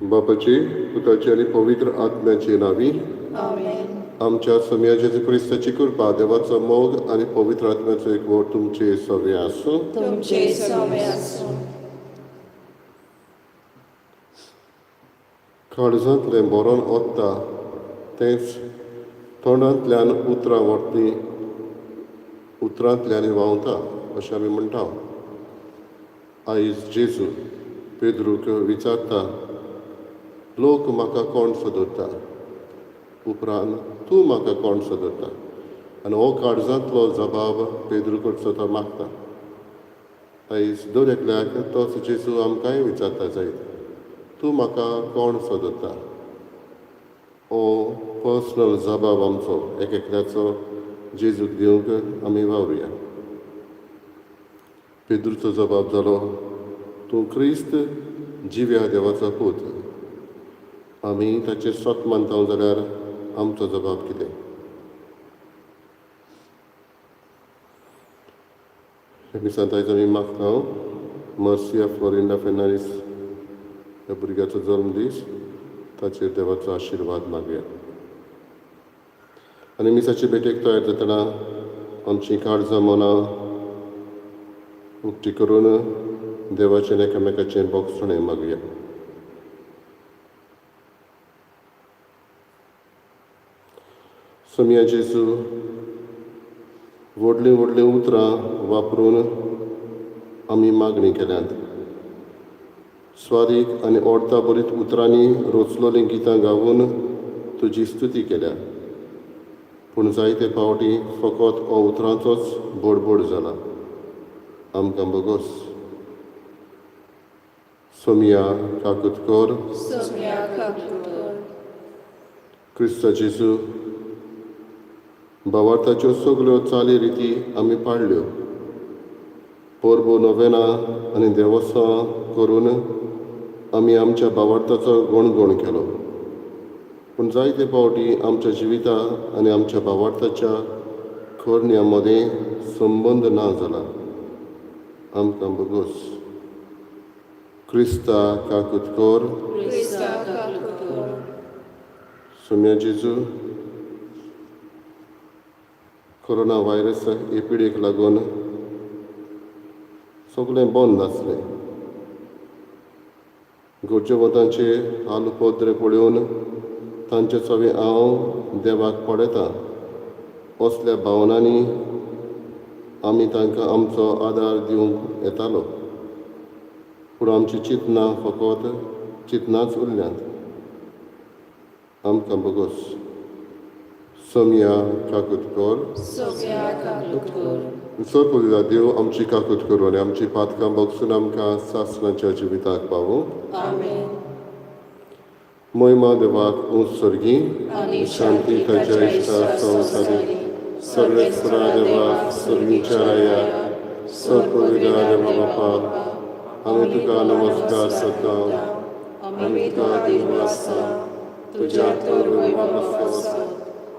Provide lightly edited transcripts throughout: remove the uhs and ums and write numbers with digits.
बापाचे, पुताचे आनी पवित्र आत्म्याचे नांवी. आमच्या सोमया जेजू क्रिस्ताची कृपा, देवाचो मोग आनी पवित्र आत्म्याचो एकवट तुमचे सगळे आसूं. तुमचे समे आसूं. काळजांतलें बरोवन ओत्ता तेंच तोंडांतल्यान उतरां वतलीं, उतरांतल्यान व्हांवता अशें आमी म्हणटा. आयज जेजू पेद्रूक विचारता, लोक म्हाका कोण सोदता? उपरांत तूं म्हाका कोण सोदता? आनी हो काळजांतलो जबाब पेद्रू कडचो तो मागता. आयज दर एकल्याक तोच जेजू आमकांय विचारता जायत, तूं म्हाका कोण सोदता? हो पर्सनल जबाब आमचो एक एकल्याचो जेजूक दिवंक आमी वावरुया. पेद्रूचो जबाब जालो, तूं क्रिस्त, जिव्या देवाचो पूत. आमी ताचेर सत मानता जाल्यार आमचो जबाब कितें? ह्या मिसांत आयज आमी मागता मर्सिया फ्लोरिंडा फेर्नांडीस ह्या भुरग्याचो जल्मदीस, ताचेर देवाचो आशिर्वाद मागया. आनी मिसाचे भेटेक तयार जातना आमचीं काळजां मनां उक्ती करून देवाचें एकामेकाचें भोगसणें मागया. सोमया जेजू, व्हडलीं व्हडलीं उतरां वापरून आमी मागणी केल्यांत. स्वादीक आनी ओडता बरीत उतरांनी रचलोलीं गितां गावन तुजी स्तुती केल्या. पूण जायते फावटी फकत हो उतरांचोच बोडबोड जाला. आमकां भोगोस. सोमया काकूत कर. सोमया काकूत कर. क्रिस्ता जेजू, भावार्थाच्यो सगल्यो चाली रिती आमी पाळ्ळ्यो. परबो, नोवेनां आनी देवस्वां करून आमी आमच्या भावार्थाचो गणगण केलो. पूण जायते फावटी आमच्या जिविता आनी आमच्या भावार्थाच्या करण्या मदें संबंद ना जाला. आमकां भोगोस. क्रिस्ता काकूत कर. क्रिस्ता काकूत कर. सोमया जेजू, कोरोना व्हायरस हे पिडेक लागून सगळें बंद आसलें. गरजेवंतांचे हाल उपद्रे पळोवन तांचे सवे हांव देवाक पळयतां असल्या भावनांनी आमी तांकां आमचो आदार दिवंक येतालो. पूण आमची चिंतनां फकत चिंतनाच उरल्यांत. आमकां भोगोस. सोमया काकूत कर. सोमया काकूत कर. सर्वपुरीला देव आमची काकूत करूं आनी आमची पातकां भोगसून आमकां सासणाच्या जिविताक पावूं. आमेन. महिमा देवाक उंच स्वर्गी आनी शांती ताच्या इश्टा संवसारी. सर्वेस्परा देवा, स्वर्गीच्या राया, सर्वपुरीला देवा बापा, आमी तुका नमस्कार करता. आमी तुका दिनवासता. तुज्या तर वैभव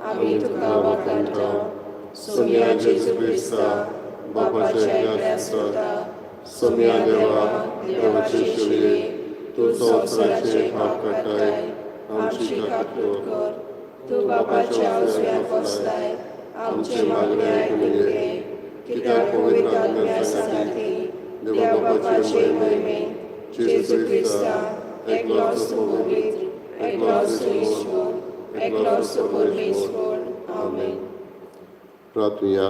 आमी तुका वाखाणटा. सोमया जेजू क्रिस्ता, बापाच्या एकल्या सुता, सोमया देवा, देवाचे चलये, तूं संवसाराचे पाप काडटाय, आमची काकूत कर. तूं बापाच्या उजव्याक बसताय, आमचे मागणे आयकून घे. कित्याक पवित्र आत्म्या सांगाती देव बापाचे महिमे जेजू क्रिस्ता, एकलोच तूं पवित्र, एकलोच तूं ईश्वर, एकलोच परमेश्वर. आमेन. प्रार्थुया.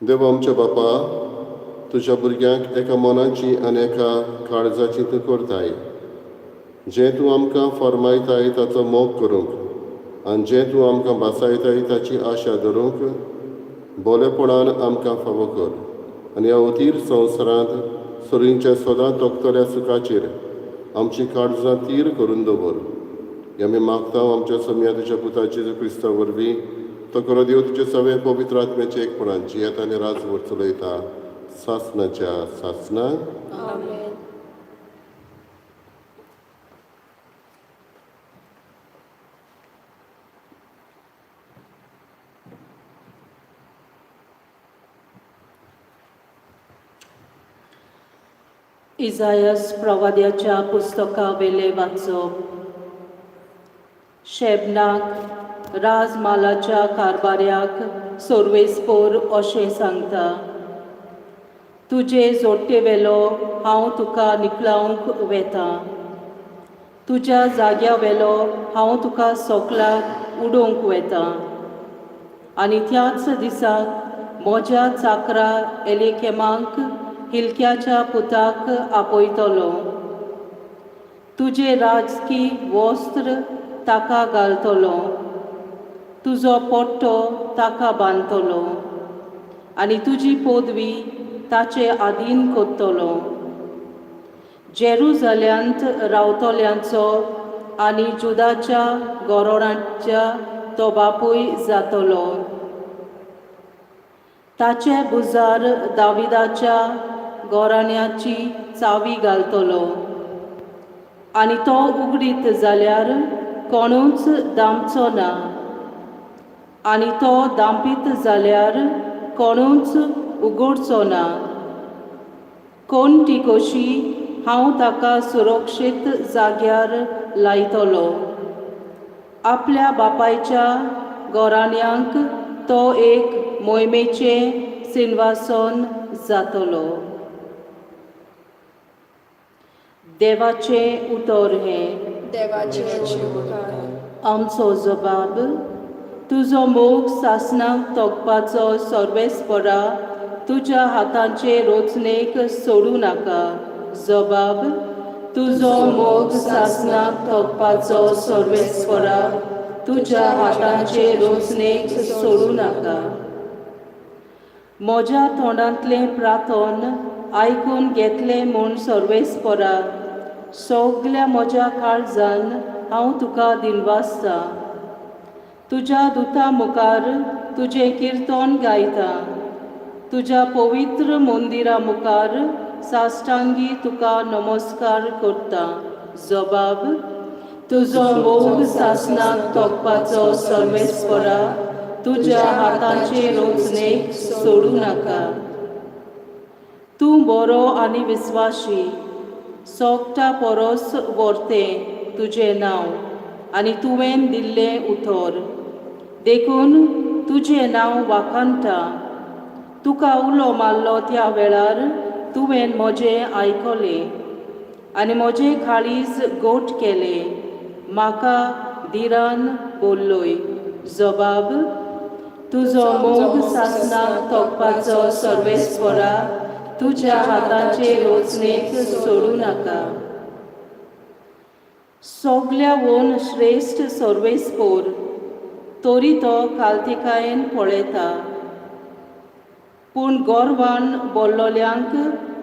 देवा आमच्या बापा, तुज्या भुरग्यांक एका मनाची आनी एका काळजाची तूं करताय. जें तूं आमकां फर्मायताय ताचो मोग करूंक आनी जें तूं आमकां भासायताय ताची आशा धरूंक बोलेपणान आमकां फावो कर आनी ह्या अथीर संवसारांत सुरींच्या सदां तोखतल्या सुखाचेर आमची काळजां तीर करून दवर. हें आमी मागता आमच्या सोम्या तुज्या पुता जेजू क्रिस्ता वरवीं. तो खरो देव तुजे सगळे पवित्र आत्म्याचे एकपणान जियेता आनी राजवट चलयता सासनाच्या सासना. आमेन. इजायस प्रवाद्याच्या पुस्तकावेले वाचप. शेबनाक राजमालाच्या कारभाऱ्याक सोर्वेस्पोर अशें सांगता, तुजे जोडटेवेलो हांव तुका निकळावंक वेता, तुज्या जाग्या वेलो हांव तुका सोकलाक उडोवंक वेता आनी त्याच दिसाक म्हज्या चाकरा एलेकेमाक हिलक्याच्या पुताक आपयतलो. तुजें राजकी वस्त्र ताका घालतलो, तुजो पट्टो ताका बांदतलो आनी तुजी पदवी ताचे आदीन करतलो. जेरुजाल्यांत रावतल्यांचो आनी जुदाच्या गोरोणाच्या तो बापूय जातलो. ताचे भुजार दाविदाच्या गोराण्याची चावी घालतलो आनी तो उगडीत जाल्यार कोणूच दामचो ना आनी तो दांपीत जाल्यार कोणूच उगडचो ना. कोण ती कशी हांव ताका सुरक्षीत जाग्यार लायतलो. आपल्या बापायच्या गोराण्यांक तो एक मोहिमेचें सिंवासन जातलो. देवाचें उतर हें. देवाचे उपकार. आमचो जबाब तुजो मोग सासणाक तोखपाचो सर्वेस्परा तुज्या हातांचे रोचणेक सोडूं नाका. जबाब तुजो मोग सासणाक तोखपाचो सर्वेस्परा तुज्या हातांचे रोचणेक सोडूं नाका. म्हज्या तोंडांतलें प्रार्थन आयकून घेतलें म्हूण सर्वेस्परा सगल्या म्हज्या काळजान हांव तुका दिनवासता. तुज्या दुता मुखार तुजें किर्तन गायता, तुज्या पवित्र मंदिरा मुखार साश्टांगी तुका नमस्कार करता. जबाब तुजो मोग सासणाक तोखपाचो सर्वेस्परा तुज्या हाताचे रोचणेक सोडूं नाका. तूं बरो आनी विस्वाशी, सोगटा परस व्हरतें तुजें नांव आनी तुवें दिल्लें उतर, देखून तुजें नांव वाखाणटा. तुका उलो मारलो त्या वेळार तुवें म्हजें आयकलें आनी म्हजें काळीज गोट केलें, म्हाका धिरान बोल्लोय. जबाब तुजो मोग सासणाक तोखपाचो सर्वेस्परा तुज्या हाताचे रोचणेक सोडूं नाका. सगल्यावून श्रेश्ठ सर्वेस्पोर तरी तो कालतिकायेन पळयता, पूण गोरवान बोल्लोल्यांक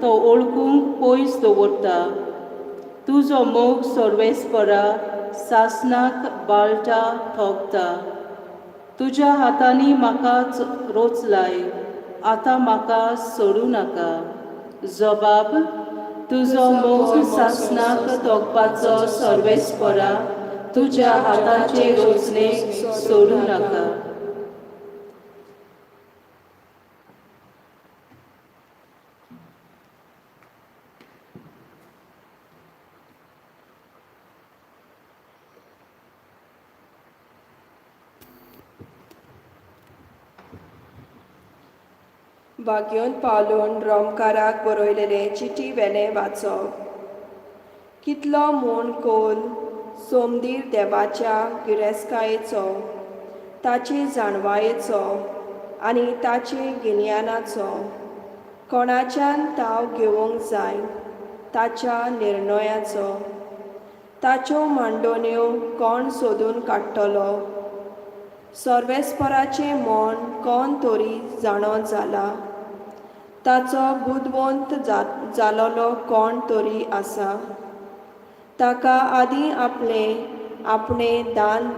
तो ओळखूंक पयस दवरता. तुजो मोग सर्वेस्परा सासणाक बाळटा थोकता. तुज्या हातांनी म्हाका रोचलाय, आतां म्हाका सोडूं नाका. जबाब तुजो मोग सासणाक तोखपाचो सर्वेस्परा तुज्या हाताचे रोचणेक सोडूं नाका. भाग्योन पावलून रोमकाराक बरयलेले चिटी वेलें वाचप. कितलो म्हूण कोल सोमदीर देवाच्या गिरेस्कायेचो, ताचे जाणवायेचो आनी ताचे गिन्यानाचो. कोणाच्यान ताव घेवंक जाय ताच्या निर्णयाचो. ताच्यो मांडोण्यो कोण सोदून काडटलो? सर्वेस्पराचें मन कोण तरी जाणो जाला? ताचो बुदवंत जालोलो कोण तरी आसा? ताका आदीं आपलें आपणें दान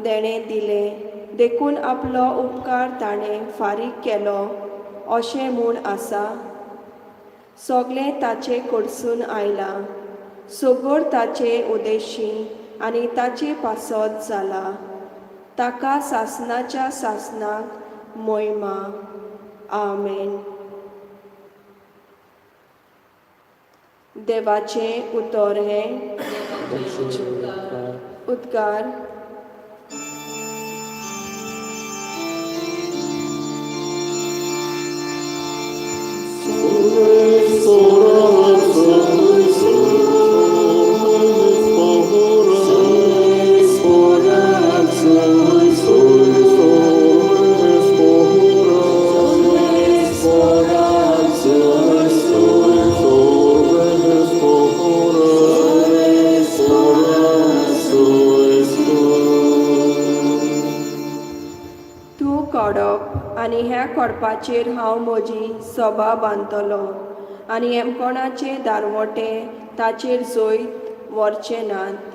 देणें दिलें देखून आपलो उपकार ताणें फारीक केलो अशें म्हूण आसा? सगळें ताचे कडसून आयलां, सगळ ताचे उदेशी आनी ताचे पासत जाला. ताका सासनाच्या सासनाक मोयमा. आमेन. देवाचें उतर हें. उद्गार. तूं कोडप आनी ह्या कोडपाचेर हांव म्हजी सभा बांदतलो आनी हेमकोणाचे दारवटे ताचेर जैत व्हरचे नात.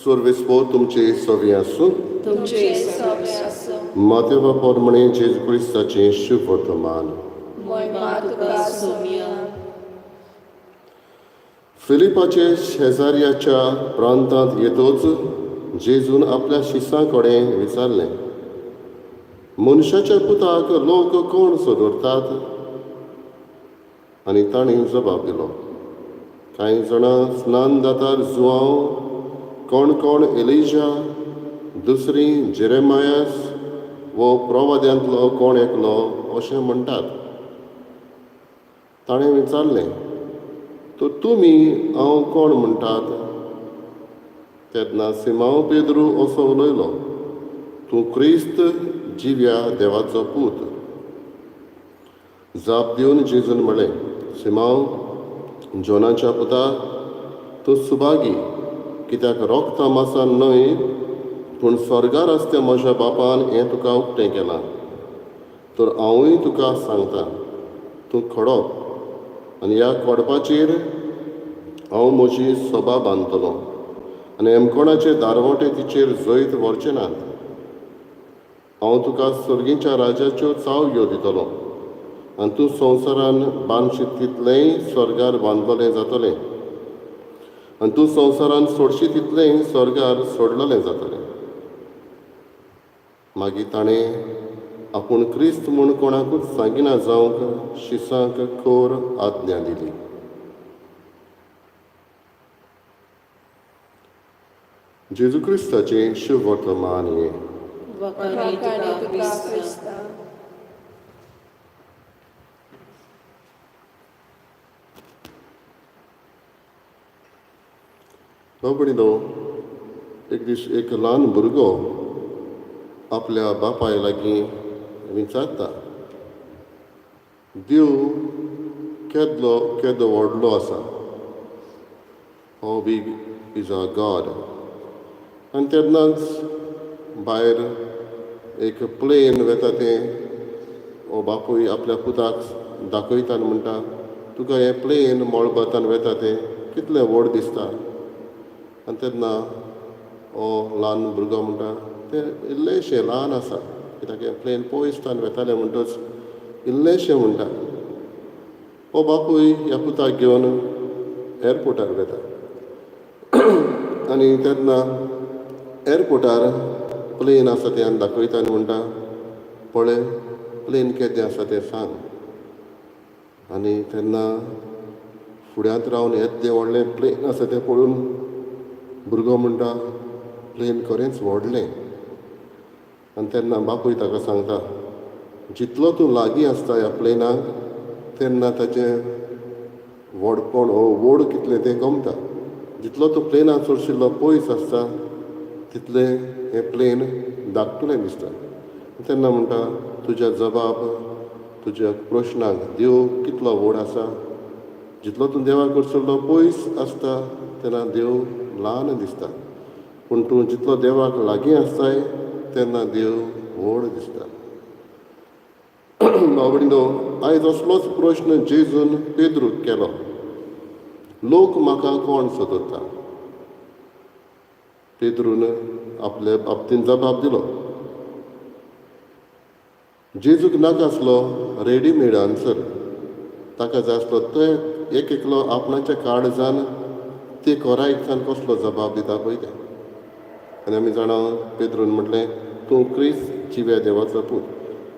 सर्वेस्पोर तुमचे सवी आसूं. तुमचे सगळे आसूं. मातेवा प्रमाणे जेजू क्रिस्ताचें शुभ वर्तमान. मोयमा तुका सोम्या. फिलिपाचे शेजाऱ्याच्या प्रांतांत येतोच जेजून आपल्या शिसां कडेन विचारलें, मनशाच्या पुताक लोक कोण सोदरतात? आनी तांणी जबाब दिलो, कांय जाणां स्नान दातार जुआंव, कोण कोण एलिजा, दुसरी जेरेमायस वो प्रवाद्यांतलो कोण एकलो अशें म्हणटात. ताणें विचारलें, तर तुमी हांव कोण म्हणटात? तेन्ना सिमांव पेद्रू असो उलयलो, तूं क्रिस्त जिव्या देवाचो पूत. जाप दिवन जेजून म्हळें, सिमांव, जोनाच्या पुता, तूं सुभागी, कित्याक रोगता मासान न्हय पूण स्वर्गार आसत्या म्हज्या बापान हें तुका उक्तें केलां. तर हांवूय तुका सांगता, तूं खडप आनी ह्या कोडपाचेर हांव म्हजी सभा बांदतलो आनी हेमकोणाचे दारवटे तिचेर जैत व्हरचे नात. हांव तुका सर्गीच्या राजाच्यो चावयो दितलो आनी तूं संवसारान बांदशीत तितलेंय स्वर्गार बांदतलें जातलें आनी तूं संवसारान सोडशी तितलेंय स्वर्गार सोडलेलें जातलें. मागीर ताणें आपूण क्रिस्त म्हूण कोणाकूच सांगिना जावंक शिसांक खोर आज्ञा दिली. जेजू क्रिस्ताचें शुभ वर्तमान हें. वाखाणे वाखाणे तुका तुका क्रिस्ता. क्रिस्ता. भाव, एक दीस एक ल्हान भुरगो आपल्या बापाय लागीं विचारता, देव केदलो केदो व्हडलो आसा, how big is our God. आनी तेन्नाच भायर एक प्लेन वेता तें हो बापूय आपल्या पुताक दाखयता आनी म्हणटा, तुका हें प्लेन मळबांतल्यान वेता तें कितलें व्हड दिसता. आनी तेन्ना हो ल्हान भुरगो म्हणटा, तें इल्लेंशें ल्हान आसा, कित्याक हें प्लेन पयसच्यान वेतालें म्हणटच इल्लेंशें म्हणटा. हो बापूय ह्या पुताक घेवन एअरपोर्टार वेता आनी तेन्ना एअरपोर्टार प्लेन आसा तें आनी दाखयता आनी म्हणटा, पळय प्लेन केदें आसा तें सांग. आनी तेन्ना फुड्यांत रावन येद्दें व्हडलें प्लेन आसा तें पळोवन भुरगो म्हणटा, प्लेन खरेंच व्हडलें. आनी तेन्ना बापूय ताका सांगता, जितलो तूं लागीं आसता ह्या प्लेनाक तेन्ना ताचें व्हडपण वो व्हड कितलें तें गमता. जितलो तूं प्लेनाक चडशिल्लो पयस आसता तितलें हें प्लेन धाकटुलें दिसता. तेन्ना म्हणटा, तुज्या जबाब तुज्या प्रश्नाक देव कितलो व्हड आसा, जितलो तूं देवा कडसरलो पयस आसता तेन्ना देव ल्हान दिसता, पूण तूं जितलो देवाक लागीं आसताय तेन्ना देव व्हड दिसता. भाव भयणीनो, आयज असलोच प्रश्न जेजून पेद्रूक केलो, लोक म्हाका कोण सोदता? पेद्रून आपले बाबतीन जबाब दिलो. जेजूक नाका आसलो रेडीमेड आन्सर, ताका जाय आसलो तो एक एकलो आपणाच्या काळजान ते कोरायकसान कसलो जबाब दिता पळय तें. आनी आमी जाणा, पेद्रून म्हटलें, तूं क्रिस्त जिव्या देवाचो पूत.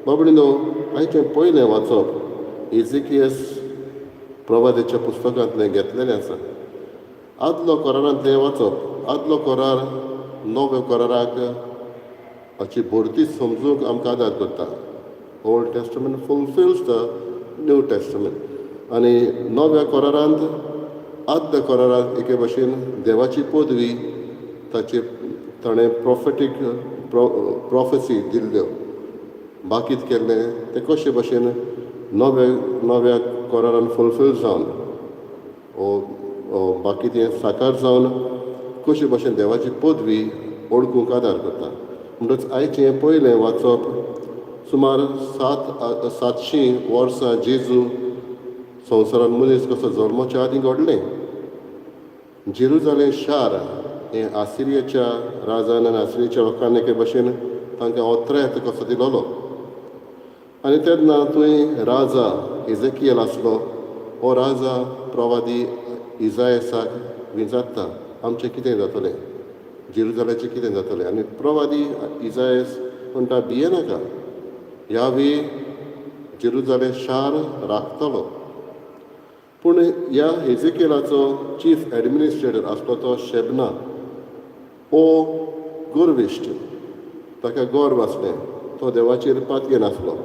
बाबडीनो, आयचें पयलें वाचप इजिकियस प्रवादेच्या पुस्तकांतलें घेतलेलें आसा. आदलो करारांतलें वाचप, आदलो करार नव्या कराराक हाची भरती समजूंक आमकां आदार करता. Old Testament fulfils the New Testament. आनी नव्या करारांत आदल्या करारांत एके भशेन देवाची पदवी ताचे ताणें प्रोफेटीक प्रोफेसी दिल्ल्यो बाकीत केल्लें तें कशे भशेन नव्या करारान फुलफील जावन ओ बाकी तें साकार जावन कशे भशेन देवाची पदवी वळखूंक आदार करता. म्हणटच आयचें पयलें वाचप सुमार 700 वर्सां जेजू संवसारान मनीस कसो जल्माच्या आदीं घडलें. जेरुजालें शार हें आसिरियाच्या राजान आनी आसिरियाच्या लोकांनी एके भशेन तांकां हो त्रेत कसो दिलोलो. आनी तेन्ना थंय राजा इजेकियल आसलो. हो राजा प्रवादी इजायसाक विचारता, आमचें कितें जातलें, जेरुजाल्याचें कितें जातलें? आनी प्रवादी इजायस म्हणटा, भियेनाका, ह्या वे जेरुजालें शार राखतलो. पूण ह्या हेजेकेलाचो चीफ एडमिनिस्ट्रेटर आसलो तो शेबना. हो गर्विश्ट, ताका गर्व आसलें, तो देवाचेर पातयेन आसलो.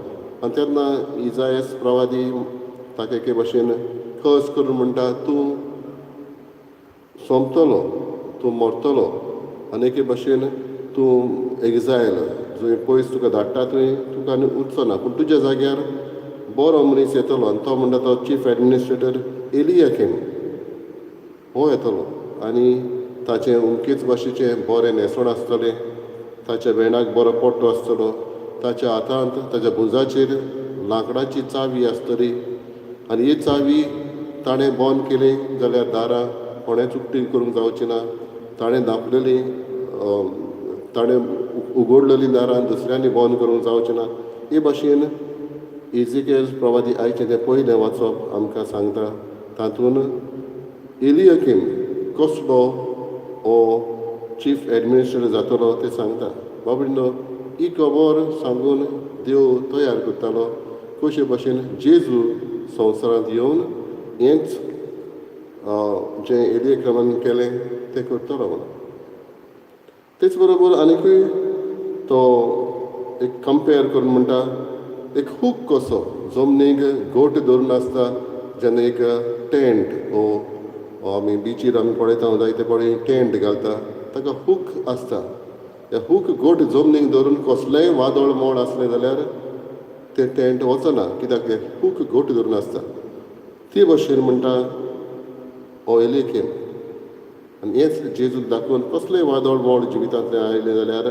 आनी तेन्ना इजायस प्रवादी ताका एके भशेन कस करून म्हणटा, तूं सोंपतलो, तूं मरतलो आनी एके भशेन तूं एग्जायल, जंय पयस तुका धाडटा थंय तुका आनी उरचो ना, पूण तुज्या जाग्यार बरो मनीस येतलो. आनी तो म्हणटा तो चीफ एडमिनिस्ट्रेटर एलियाकीम हो येतलो आनी ताचें अमकेच भाशेचें बरें न्हेसण आसतलें, ताच्या भेंडाक बरो पट्टो आसतलो, ताच्या हातांत ताच्या भुजाचेर लांकडाची चावी आसतली आनी ही चावी ताणें बंद केली जाल्यार दारां कोणेंच उक्ती करूंक जावची ना, ताणें धांपलेली ताणें उगडलेलीं दारां दुसऱ्यांनी बंद करूंक जावचें ना. हे भाशेन इजिकेल प्रवादी आयचें तें पयलें वाचप आमकां सांगता. तातूंत एलियकीम कसलो हो चीफ एडमिनिस्ट्रेटर जातलो तें सांगता. बाबडीनो, ही खबर सांगून देव तयार करतालो कशे भाशेन जेजू संवसारांत येवन हेंच जें एलियकीमान केलें तें करतलो म्हणून. तेच बरोबर आनीकूय तो एक कंपेर करून म्हणटा, एक हूक कसो जमनीक गोट धरून आसता जेन्ना एक टेंट वो आमी बिचीर आमी पळयता जायते फावटी टेंट घालता, ताका हूक आसता. त्या हूक गोट जमनीक धरून कसलेंय वादळ मोड आसलें जाल्यार तें टेंट वचना, कित्याक तें हूक गोट धरून आसता. ते भशेन म्हणटा हो एलियकीम. आनी हेंच जेजूक दाखोवन कसलेंय वादळ मोड जिवितांतलें आयलें जाल्यार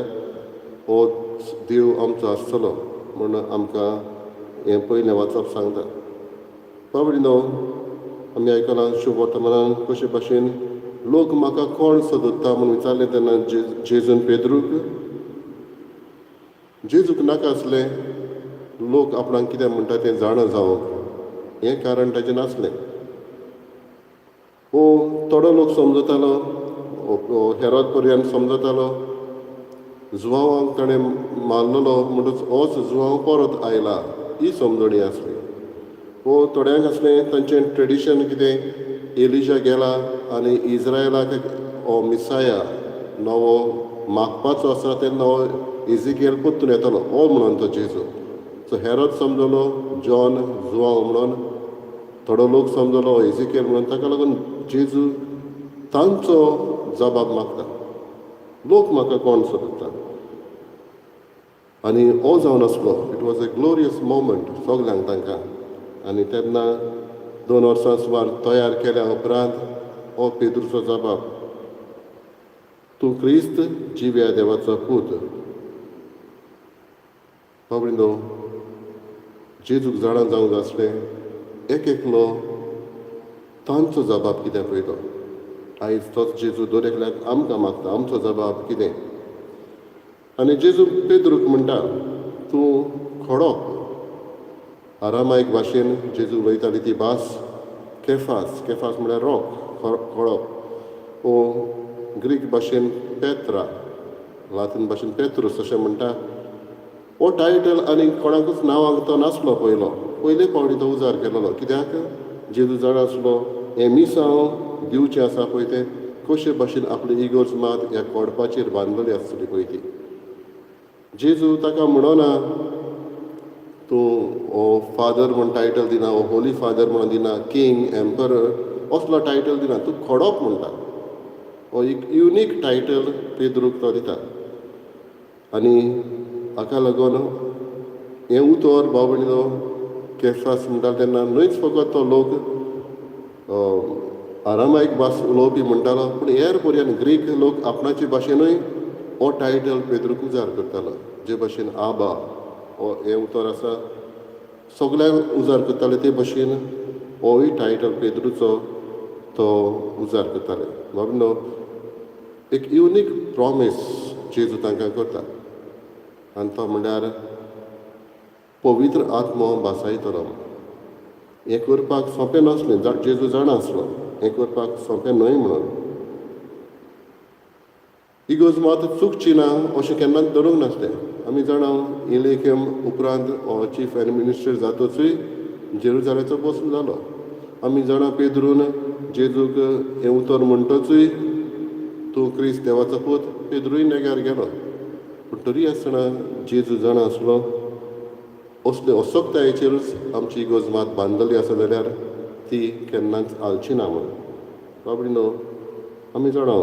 हो देव आमचो आसतलो म्हूण आमकां हें पयलें वाचप सांगता. बाबडीनो, आमी आयकलां शुभ वर्तमानान कशे भाशेन लोक म्हाका कोण सोदता म्हूण विचारलें तेन्ना जेजून पेद्रूक, जेजूक नाका आसलें लोक आपणाक कितें म्हणटा तें जाणा जावंक हें कारण ताचें नासलें. ओ थोडो लोक समजतालो, हेरोद पर्यंत समजतालो जुवांवाक ताणें मारलेलो म्हणटच होच जुवांव परत आयला ही समजणी आसली. वो थोड्यांक आसलें तांचें ट्रेडिशन कितें एलिजा गेला आनी इज्रायलाक हो मिसाया नवो मागपाचो आसा तेन्ना हो इजिकेल परतून येतलो हो म्हणून तो जेजू. सो हेरोद समजलो जॉन जुवांव म्हणून, थोडो लोक समजलो हो इजिकेल म्हणून, ताका लागून जेजू तांचो जबाब मागता, लोक म्हाका कोण सोदता. आनी हो जावन आसलो it was a glorious moment सगल्यांक तांकां. आनी तेन्ना 2 वर्सां सुमार तयार केल्या उपरांत हो पेद्रूचो जबाब, तूं क्रिस्त जिव्या देवाचो पूत. बाबडिनो जेजूक जाणा जावंक आसलें एक एकलो तांचो जबाब कितें पळयलो. आयज तोच जेजू दर एकल्याक आमकां मागता आमचो जबाब कितें. आनी जेजू पेद्रूक म्हणटा तूं खडप. आरामायक भाशेन जेजू उलयताली ती भास केफास, केफास म्हळ्यार रॉक, खडप. ओ ग्रीक भाशेन पेत्रा, लातीन भाशेन पेत्रूस अशें म्हणटा. हो टायटल आनी कोणाकूच नांवांक तो नासलो. पयलो पयले फावटी तो उजार केलेलो कित्याक जेजू जाणा आसलो हें मिसांव दिवचें आसा पळय तें कशे भाशेन आपली इगोर्ज मात ह्या कोडपाचेर बांदलेली आसतली पळय ती. जेजू ताका म्हणना तूं हो फादर म्हण टायटल दिना, हो होली फादर म्हणून दिना, किंग एम्परर असलो टायटल दिना, तूं खडप म्हणटा. हो एक युनीक टायटल पेद्रूक तो दिता. आनी हाका लागून हें उतर भाव भयणीनो केफास म्हणटा तेन्ना न्हयच फकत तो लोक आरामायक भास उलोवपी म्हणटालो, पूण हेर पर्यंत ग्रीक लोक आपणाचे भाशेनूय हो टायटल पेद्रूक उजार करतालो. जे भाशेन आबा हो हें उतर आसा सगल्यांक उजार करताले ते भाशेन होय टायटल पेद्रूचो तो उजार करताले. बाबनो एक युनीक प्रॉमीस जेजू तांकां करता आनी तो म्हणल्यार पवित्र आत्मो भासायतलो. हें करपाक सोंपें नासलें, जेजू जाणा आसलो हें करपाक सोंपें न्हय म्हणून. इगोर्ज मात चुकची ना अशें केन्नाच धरूंक नासलें. आमी जाणा इलेकेम उपरांत हो चीफ एडमिनिस्ट्रेटर जातकूय जेरुजालेचो बसून जालो. आमी जाणा पेद्रून जेजूक हें उतर म्हणटकूय तूं क्रिस्त देवाचो पूत, पेद्रूय नेग्यार गेलो. पूण तरी आसतना जेजू जाणा आसलो असले असक्तायेचेरूच आमची इगोर्ज मात बांदलेली आसा जाल्यार ती केन्नाच हालची ना म्हणून. बाबडिनो आमी जाणा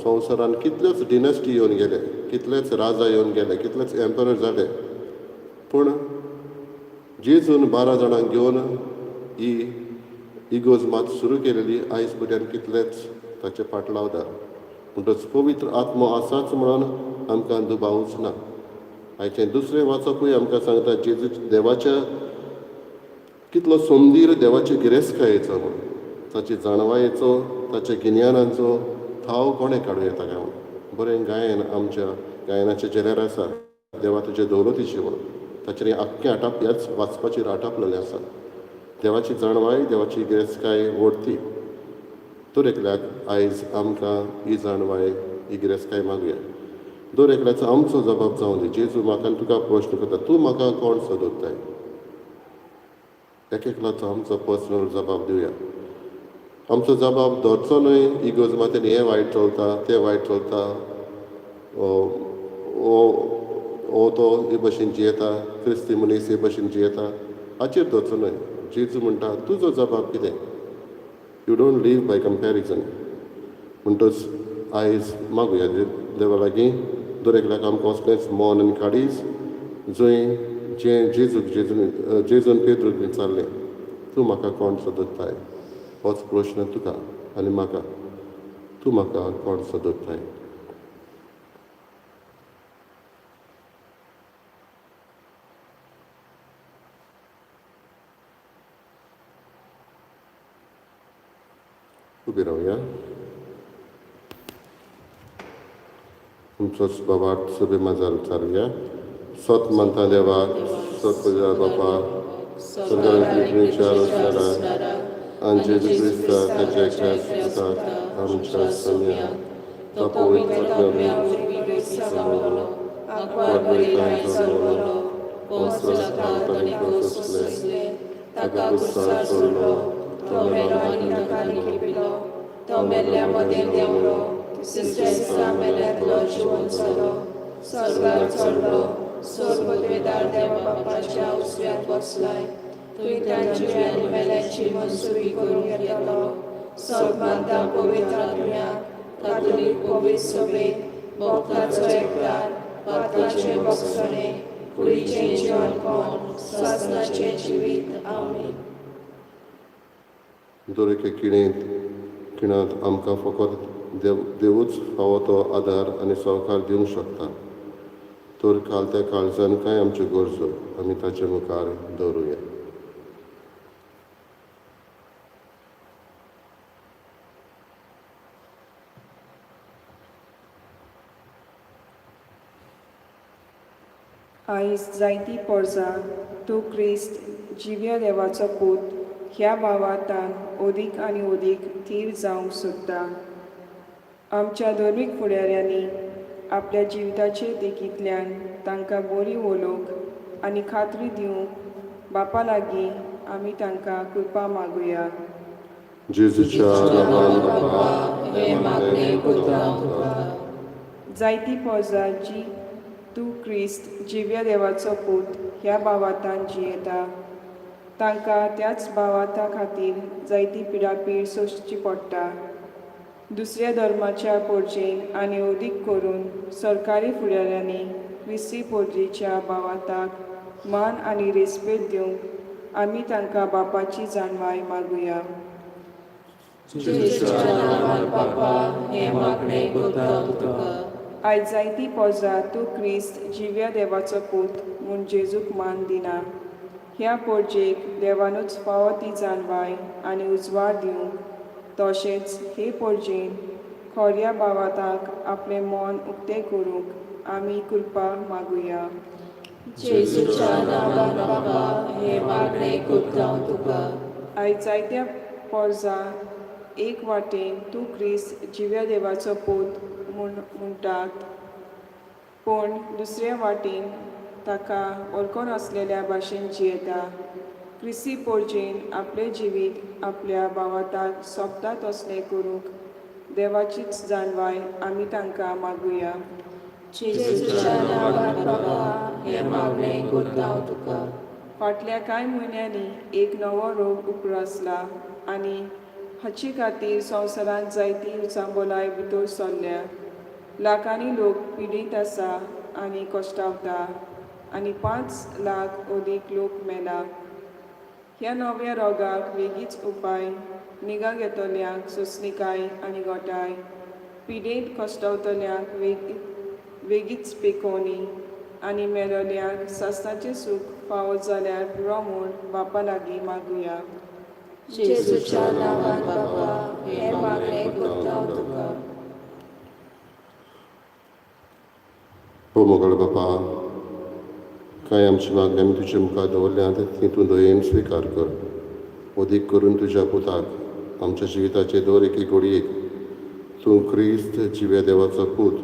संवसारान कितलेच डिनस्टी येवन गेले, कितलेच राजा येवन गेले, कितलेच एम्परर जाले, पूण जेजून 12 जाणांक घेवन ही इगोर्ज मात सुरू केलेली आयज पर्यंत कितलेच ताचे फाटलावदार. म्हणटच पवित्र आत्मो आसाच म्हणून आमकां दुबावूच ना. आयचें दुसरें वाचपूय आमकां सांगता जेजू देवाच्या कितलो सोमदीर देवाचे गिरेस्तकायेचो म्हणून, ताचे जाणवायेचो, ताच्या गिन्यानाचो थाव कोणें काडूं येता काय म्हणून. बरें गायन आमच्या गायनाच्या झेल्यार आसा, देवा तुजे दौलतीची म्हणून. ताचेर आख्खें आटाप ह्याच वाचपाचेर आटापलेलें आसा. देवाची जाणवाय, देवाची गिरेस्तकाय व्हडती. दर एकल्याक आयज आमकां ही जाणवाय, ही गिरेस्तकाय मागुया. दर एकल्याचो आमचो जबाब जावं दी. जेजू म्हाका आनी तुका प्रश्न करता, तूं म्हाका कोण सोदताय? एक एकल्याचो आमचो पर्सनल जबाब दिवया. आमचो जबाब धरचो न्हय इगोर्ज मातेन हें वायट चलता तें वायट चलता, ओ तो हे भशेन जियेता, क्रिस्ती मनीस हे भशेन जियेता, हाचेर धरचो न्हय. जेजू म्हणटा तुजो जबाब कितें? You don't live by comparison. म्हणटच आयज मागुया देवा लागीं दर एकल्याक आमकां असलेंच मन आनी काळीज जंय जें जेजूक जेजून पेद्रूक विचारलें तूं म्हाका कोण सोदताय, होच प्रश्न तुका आनी म्हाका, तूं म्हाका कोण सोदताय? उबी रावया. तुमचोच बाबा सभे माजार उचारुया. सत मानता देवाक, पवित्र बापा, सगळ्यांची रचणारा आनी जेजू क्रिस्ता ताच्या एकल्याच पुताक आमच्या सोम्या, तो पवित्र आत्म्या वरवीं समवलो, वाटवयतान जल्मलो, पोंस तांणी सोंसले, ताका कुर्सार चडलो, तो मेलो आनी ताका लिपिलो, तो मेल्ल्या मदें देंवलो, तिसऱ्या दिसा मेल्यांतलो जिवन जालो, स्वर्गार चडलो, स्वर्ग पदवेदार देवा बापाच्या उजव्यात बसलाय, थंय तांची आनी मेल्यांची मनसुरी करूंक येतलो. सोद मानता पवित्र आत्म्याक, कातोलीक पवित्र सभेक, भक्ताचो एकदार, पात्राचें भोगसणें, कुडीचें जिवनपण, सासणाचें जिवीत. आमेन. दर एके किणेंत खिणांत आमकां फकत देव देवूच फावो तो आदार आनी सहकार दिवंक शकता. तर काल त्या काळजान कांय आमच्यो गरजो आमी ताचे मुखार दवरुया. आयज जायती पोरसां तूं क्रिस्त जिव्या देवाचो पूत ह्या भावार्थान अदीक आनी अदीक थीर जावंक सोदता. आमच्या धर्मीक फुडाऱ्यांनी आपल्या जिविताचे देखींतल्यान तांकां बरी वळख आनी खात्री दिवंक बापा लागीं आमी तांकां कृपा मागुया. जेजूच्या नांवान बापा, हें मागणें करता तुका. जायती पोरसां जी तूं क्रिस्त जिव्या देवाचो पूत ह्या भावार्थान जियेता तांकां त्याच भावार्था खातीर जायती पिडापीड सोंसची पडटा. दुसऱ्या धर्माच्या पोरजेन आनी अदीक करून सरकारी फुडाऱ्यांनी क्रिस्ती पोरजेच्या भावार्थाक मान आनी रेस्पेद दिवंक आमी तांकां बापाची जाणवाय मागुया. जेजूच्या नांवान बापा, हें मागणें करता तुका. आयज जायती पोरसां तूं क्रिस्त जिव्या देवाचो पूत म्हूण जेजूक मान दिना. ह्या पोरजेक देवानूच फावो ती जाणवाय आनी उजवाड दिवंक, तशेंच हे पोरजेन खोऱ्या भावार्थाक आपलें मन उक्तें करूंक आमी कृपा मागुया. जेजूच्या नांवान बापा, हें मागणें करता तुका. आयज जायत्या पोरसां एक वाटेन तूं क्रिस्त जिव्या देवाचो पूत म्हूण म्हणटात, पूण दुसऱ्या वाटेन ताका वळखनासलेल्या भाशेन जियेता. क्रिस्ती पोरजेन आपलें जिवीत आपल्या भावार्थाक सोबता तसलें करूंक देवाचीच जाणवाय आमी तांकां मागुया. जेजूच्या नांवान बापा, हें मागणें करता तुका. फाटल्या कांय म्हयन्यांनी एक नवो रोग उप्रासला आनी हाचे खातीर संवसारांत जायती उचांबळाय भितर सरल्या. लाखांनी लोक पिडीत आसा आनी कश्टावता आनी 5 लाख अदीक लोक मेला. ह्या नव्या रोगाक वेगीच उपाय निगा घेतल्यांक सोंसणीकाय आनी घटाय, पिडेंत कश्टावतल्यांक वेगीच पेकोवणी आनी मेलोल्यांक सासणाचें सूख फावो जाल्यार पुरो म्हूण बापा लागीं मागुया. जेजूच्या नांवान बापा, हें मागणें करता तुका. हो मोगळ बापा, कांय आमची मागणी आमी तुजे मुखार दवरल्यात ती तूं दयेन स्विकार कर. अदीक करून तुज्या पुताक आमच्या जिविताचे दर एके घडयेक तूं क्रिस्त जिव्या देवाचो पूत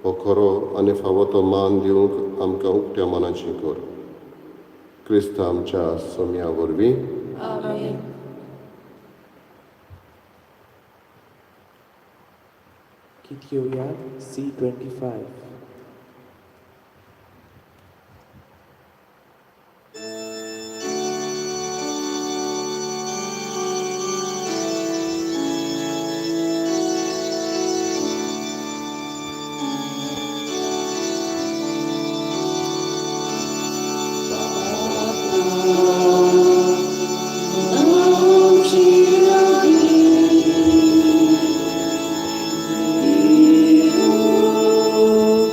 हो खरो आनी फावो तो मान दिवंक आमकां उक्त्या मनाची कर. क्रिस्त आमच्या सोम्या वरवीं. आमेन. गीत घेवया C25. Oh.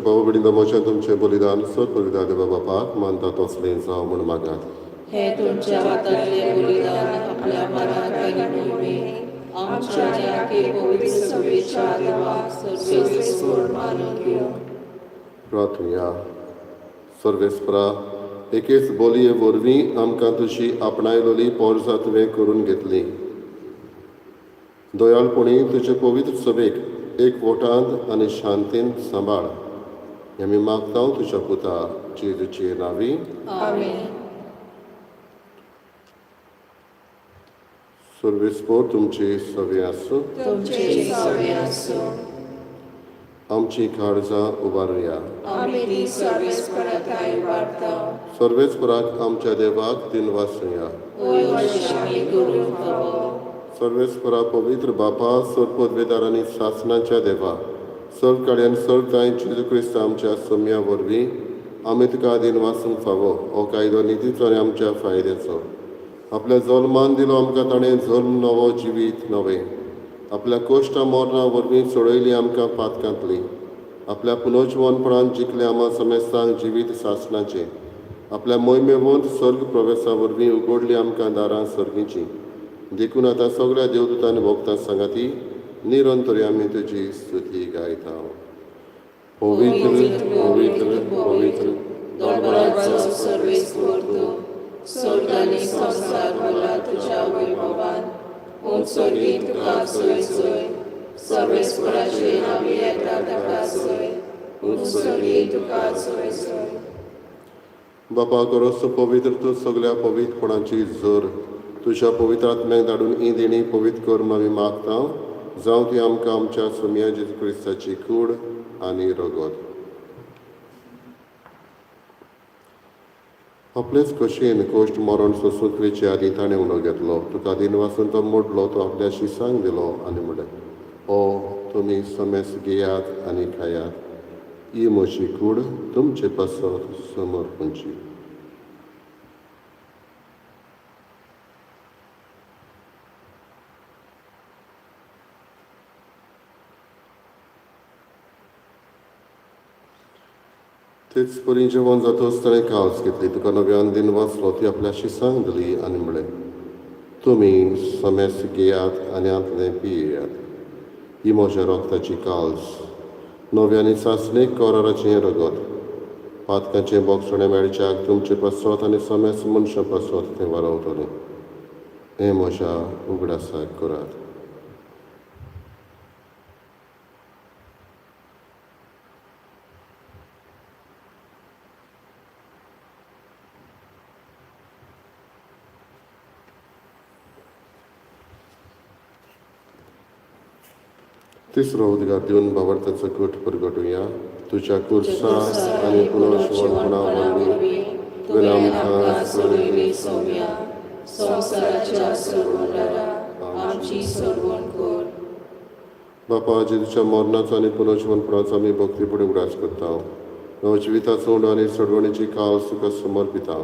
बाबा भयणींनो, म्हजें तुमचें बलिदान सर पवित्र देवा बापाक मानता तसलें जावं म्हूण मागात. हे तुमच्या हातांतले बलिदान आपल्या मनाक आनी मोहिमेक आमच्या आनी आखे पवित्र सभेच्या देवाक सर्वेस्पोर मानून घेवं. प्रार्थुया. सर्वेस्परा, एकेच बोलये वरवीं आमकां तुजी आपणायलोली पोरसां तुवें करून घेतली. दयाळपणी तुजे पवित्र सभेक एक वोटांत आनी शांतीन सांबाळ, हें आमी मागता तुज्या पुता जेजूचे नांवी. आमेन. सर्वेस्पोर तुमचे सवे आसूं. तुमचे सवे आसूं. आमची काळजां उबारुया. आमी ती सर्वेस्पराताय उबारता. सर्वेस्पराक आमच्या देवाक दिनवासुया. होय, अशें आमी करूंक फावो. सर्वेस्परा, पवित्र बापा, सर्व पदवेदार आनी सासणाच्या देवा, सर्व काड्यान सर्व तांय जेजू क्रिस्त आमच्या सोम्या वरवीं आमी तुका दिनवासूंक फावो. हो कायदो नितीचो आनी आमच्या फायद्याचो. आपल्या जल्मान दिलो आमकां ताणें जल्म नवो, जिवीत नवें. आपल्या कोश्टा मरणा वरवीं सोडयली आमकां पातकांतली. आपल्या पुनर्जिवनपणान जिखलें आमा समेस्तांक जिवीत सासणाचें. आपल्या मोहिमेवंत सर्ग प्रवेसा वरवीं उगडली आमकां दारां सर्गीचीं. देखून आतां सगळ्या देवदूतांनी भोगता सांगाती निरंतर आमी तुजी स्तुती गायता. पवित्र, पवित्र, पवित्र, दोळबळाचो सर्वेस्पोर तूं, स्वर्ग आनी संवसार भरला तुज्या वैभवान. उंच स्वर्गीत तुका सोय सोय. सर्वेस्पराचे नांवी येता ताका सोय. उंच स्वर्गीत तुका सोय सोय. बापा करोस पवित्र तूं सगळ्या पवित्रपणाची जोर. तुज्या पवित्र आत्म्याक धाडून ही देणी पवित्र कर म्हूण आमी मागता, जावं ती आमकां आमच्या सोमया जेजू क्रिस्ताची कूड आनी रगत. आपलेच खोशयेन कोश्ट मरण सोंसूंक वेचे आदीं ताणें उणो घेतलो. तुका दिनवासून तो मोडलो. तो आपल्या शिसांक दिलो आनी म्हणलें, ओ तुमी समेस घेयात आनी खायात. ही म्हजी कूड तुमचे पासत समर्पणची. तेच परी जेवण जातच ताणें कावच घेतली. तुका नव्यान दिन वाचलो. ती आपल्या शिसांक दिली आनी म्हणलें, तुमी समेस घेयात आनी हांतलें पियेयात. ही म्हज्या रक्ताची काल्स, नव्या आनी सासणीक कराराचें रगत. पातकाचें बोगसणें मेळच्याक तुमचे पासत आनी समेस मनशां पासत तें वारवतलें. हें म्हज्या उगडासाक करात. तिसरो उद्गार दिवन बाबर्थाचो कूट परगटुया. तुज्या कुर्सा आनी पुनर्जिवनपणा वरवीं तुवें आमकां सोडयली सोम्या, संवसाराच्या सोडवणारा आमची सोडवण कर. बापा, जेजूच्या मरणाचो आनी पुनर्जिवनपणाचो आमी भक्तीपणी उगडास करता. नवजिविताचो उंडो आनी सोडवणीची कावस तुका समर्पिता.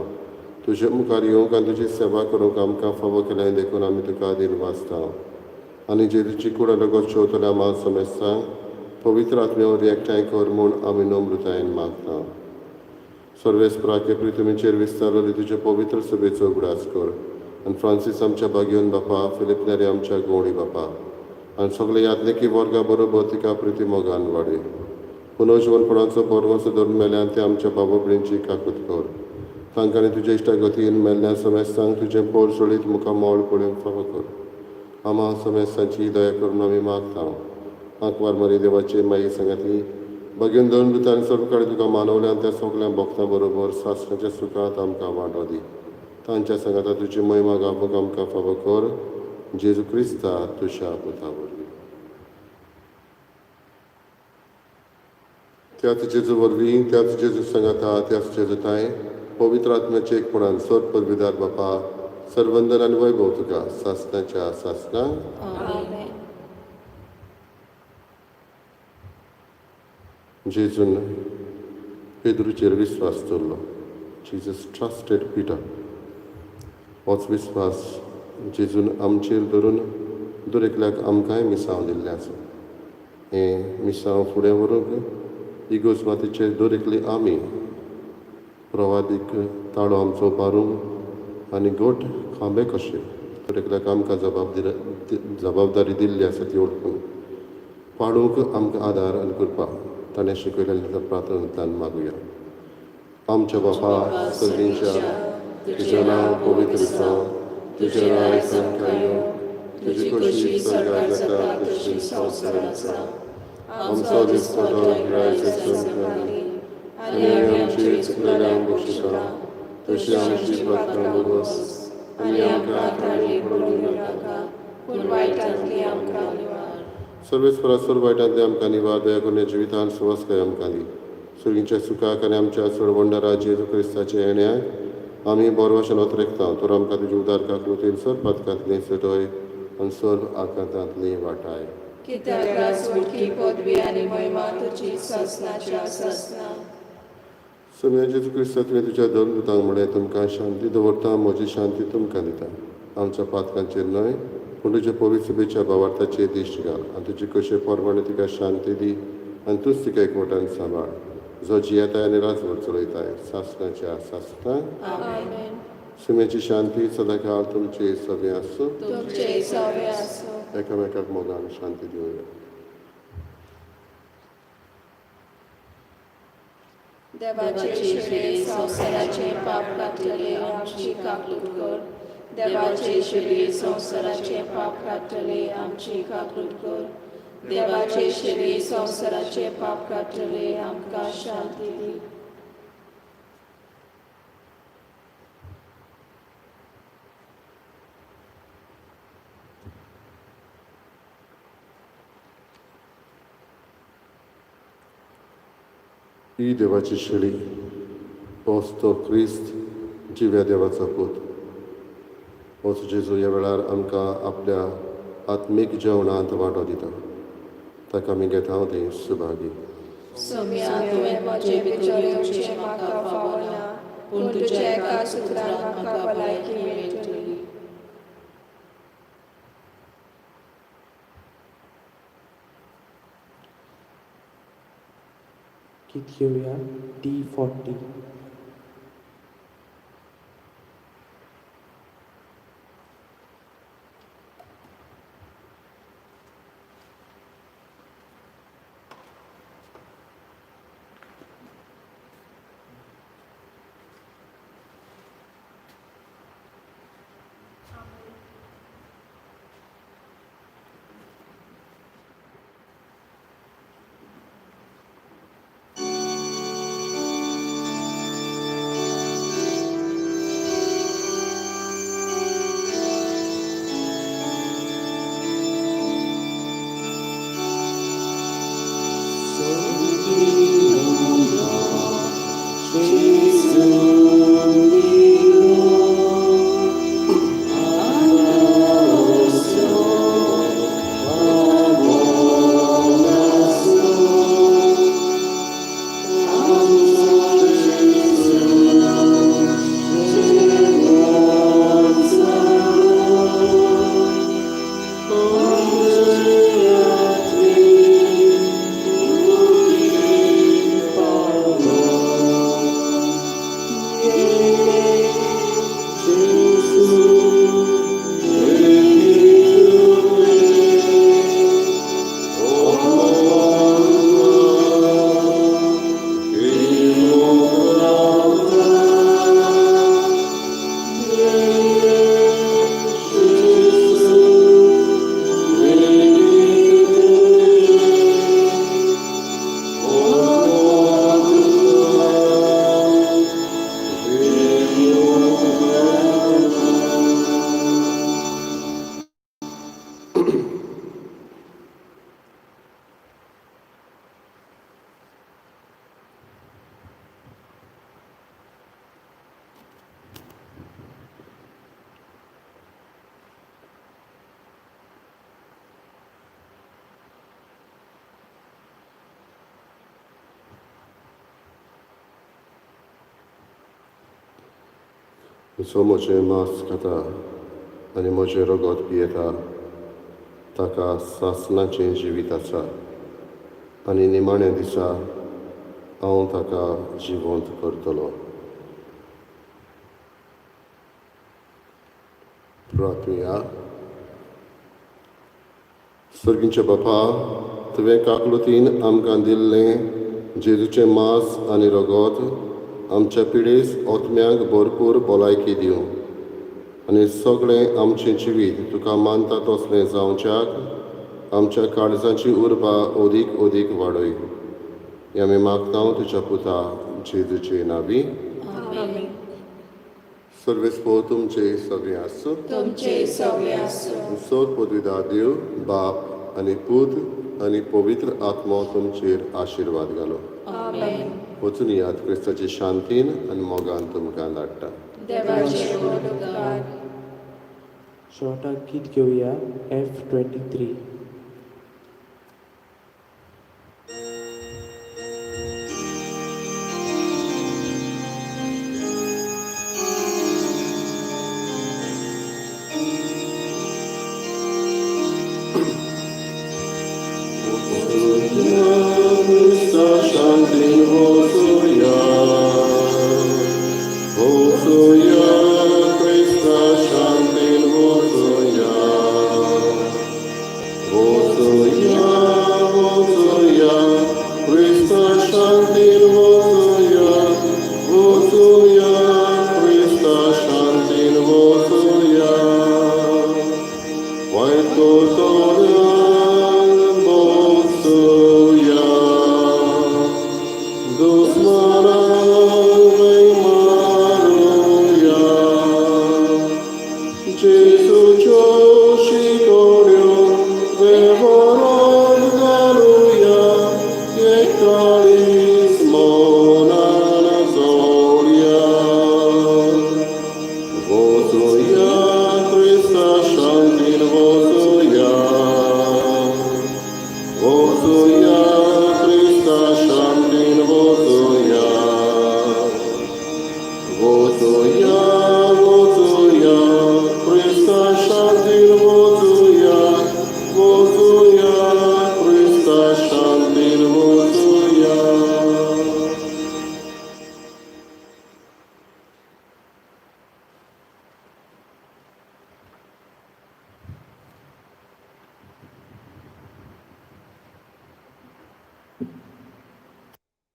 तुजे मुखार येवंक आनी तुजी सेवा करूंक आमकां फावो केलें देखून आमी तुका दिनवासता. आनी जेजूची कूड रगत जेवतल्या आमा समेस्तांक पवित्र आत्म्या वरवीं एकठांय कर म्हूण आमी नम्रतायेन मागता. सर्वेस्पराके पृथ्वीचेर विस्तारलेली तुजे पवित्र सभेचो उगडास कर आनी फ्रांसीस आमच्या भाग्यवन बापा, फिलीप नेरी आमच्या गवळी बापा आनी सगळे याज्ञिकी वर्गा बरोबर तिका प्रिती मोगान वाडय. पुनर्जिवनपणाचो परवंस धरून मेल्यान ते आमच्या बाबा भयणीची काकूत कर. तांकां आनी तुज्या इश्टागतीन मेल्ल्या समेस्तांक तुजें पोर सोडीत मुखार मोळ पळोवंक फावो कर. आमा समेस्तांची दया करून आमी मागता. आंकवार मरी देवाचे माई सांगाती बगेन दोन दुतांनी सर्व कडेन तुका मानवल्यान त्या सगल्या भक्तां बरोबर सासणाच्या सुखांत आमकां वांटो दी. तांच्या सांगाता तुजी महिमा गावपाक आमकां फावो कर, जेजू क्रिस्ता तुज्या पुता वरवीं. त्याच जेजू वरवीं, त्याच जेजू सांगाता, त्याच जेजू तांय पवित्र आत्म्याचे एकपणान सर पदवीदार बापा, सर्वंदन आनी वैभव तुका सासणाच्या सासणां. आमेन. जेजून पेद्रूचेर विस्वास दवरलो. Jesus trusted Peter. होच विस्वास जेजून आमचेर धरून दर एकल्याक आमकांय मिसांव दिल्लें आसा. हें मिसांव फुडें व्हरूंक इगोर्ज मातेचे दर एकले आमी प्रवादीक ताळो आमचो उबारूंक आनी गोट खांबे कशे दर एकल्याक आमकां जबाबदारी दिल्ली आसा ती वळखून पाळूंक आमकां आदार आनी कृपा ताणें शिकयलेल्या प्रार्थनेंतल्यान मागुया. आमच्या बापा सर्गींच्या, तुजें नांव पवित्र जावं, तुजें राज आमकां येवं, तुजी खोशी स्वर्गार जाता तशी संवसारांत जावं. आमचो दिसपटो गिरायक आमकां दी आनी आमी आमची चुकलेल्यांक बक्षिता तशी आमची पात्रां भोगोस आनी आमकां ताळी पडून दिवनाका, पूण वायटांतली आमकां निवार. सर्वेस्परा सर्व वायटांतली आमकां निवार, दया करून जिवितान सुवास्काय आमकां दी. सुर्गींच्या सुखाक आनी आमच्या सोडवंडरा जेजू क्रिस्ताच्या येण्याक आमी बरवाशेन अतरेकता. तर आमकां तुजी उदार काकलुतीन सर्व पातकांतली सुटय आनी सर्व आकांतांतली वाटाय. कित्याक राजवटकी पदवी आनी महिमा तुजी सासणाच्या सासणा. सोम्या जेजू क्रिस्ता, तुवें तुज्या धर्मदूतांक म्हळें, तुमकां शांती दवरता, म्हजी शांती तुमकां दिता. आमच्या पातकांचेर न्हय पूण तुज्या पवित्र सभेच्या भावार्थाचेर दिश्ट घाल आनी तुजी कशे प्रमाणे तिका शांती दी आनी तूंच तिका एकवटान सांबाळ, जो जियेताय आनी राजवट चलयताय सासणाच्या सासणां. आमेन. सुम्याची शांती सदांकाळ तुमचे सगळें आसूं. तुमचे सवे आसूं. एकामेकाक मोगान शांती दिवया. देवाचे शिरे संवसाराचे पाप काडटले, आमची काकलूट कर. देवाचे शिरे संवसाराचे पाप काडटले, आमची काकलूट कर. देवाचे शिरे संवसाराचे पाप काडटले, आमकां शांती दी. ही देवाची शेळी, होच तो क्रिस्त, जिव्या देवाचो पूत. होच जेजू ह्या वेळार आमकां आपल्या आत्मीक जेवणांत वांटो दिता. ताका आमी घेता ते सुभागी. सोम्या, तुवें म्हजे भितर येवचें म्हाका फावना, पूण तुज्या एका सुत्रान म्हाका भलायकी मेळटली. गीत घेवया D40. जो म्हजें मांस खाता आनी म्हजें रगत पियेता ताका सासणाचें जिवीत आसा आनी निमाण्या दिसा हांव ताका जिवंत करतलो. प्रार्थुया. सर्गींचे बापा, तुवें काकलुतीन आमकां दिल्लें जेजूचें मांस आनी रगत आमच्या पिडेस ओतम्यांक भरपूर भलायकी दिवं आनी सगळें आमचें जिवीत तुका मानता तसलें जावच्याक आमच्या काळजाची उर्बा अदीक अदीक वाडय. हें आमी मागता तुज्या पुता जेजूचे नावी. आमेन. सर्वेस्पो तुमचे सगळें आसूं. तुमचे सगळे आसूं. सोद पदवीदार देव बाप आनी पूत आनी पवित्र आत्मो तुमचेर आशिर्वाद घालो. आमेन. वचून याद क्रिस्ताचे शांतीन आनी मोगान तुमकां धाडटा. देवाचे व्हड उपकार. शेवटाक गीत घेवया F 23.